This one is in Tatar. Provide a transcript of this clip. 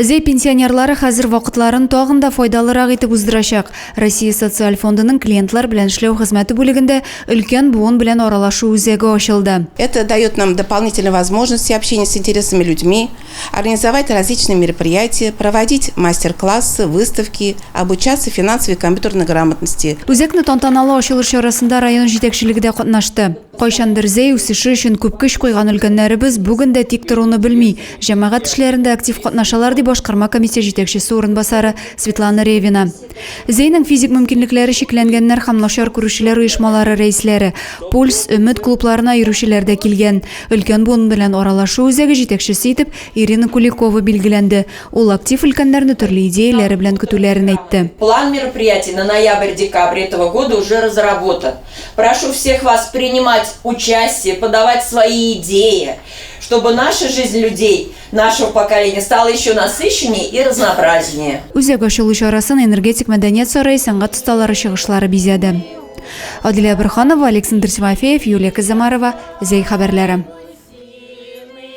Зәй пенсионерлары хәзер вакытларын тагын да файдалырак итеп уздырачак. Россия Социаль фондының клиентлар белән эшләү хезмәте бүлегендә өлкән буын белән аралашу үзәге ачылды. Это дает нам дополнительные возможности общения с интересными людьми, организовать различные мероприятия, проводить мастер-классы, выставки, обучаться финансовой и компьютерной грамотности. Үзәкне тантаналы ачылыш чарасында район җитәкчелеге дә катнашты. Кайчандыр Зәй үсеше өчен күп көч куйган өлкәннәребез бүген дә тик торуны белми, җәмәгать эшләрендә актив катнашалар, ди башкарма комитет җитәкчесе урынбасары Светлана Ревина. Зәйнең физик мөмкинлекләре чикләнгәннәр һәм начар күрүчеләр оешмалары рәисләре, Пульс, Өмет клубларына йөрүчеләр дә килгән. Өлкән буын белән аралашу үзәге җитәкчесе итеп Ирина Куликова билгеләнде. Ул актив өлкәннәрне төрле идеяләре белән көтүләрен әйтте. План мероприятий на ноябрь-декабрь этого года уже разработан. Прошу всех вас принимать участие, подавать свои идеи, чтобы наша жизнь людей нашего поколения стала еще насыщеннее и разнообразнее. Үзәк ачылу чарасын Энергетик мәдәният сарае сәнгать осталары чыгышлары бизәде. Адилә Борһанова, Александр Тимофеев, Юлия Казамарова, Зәй хәбәрләре.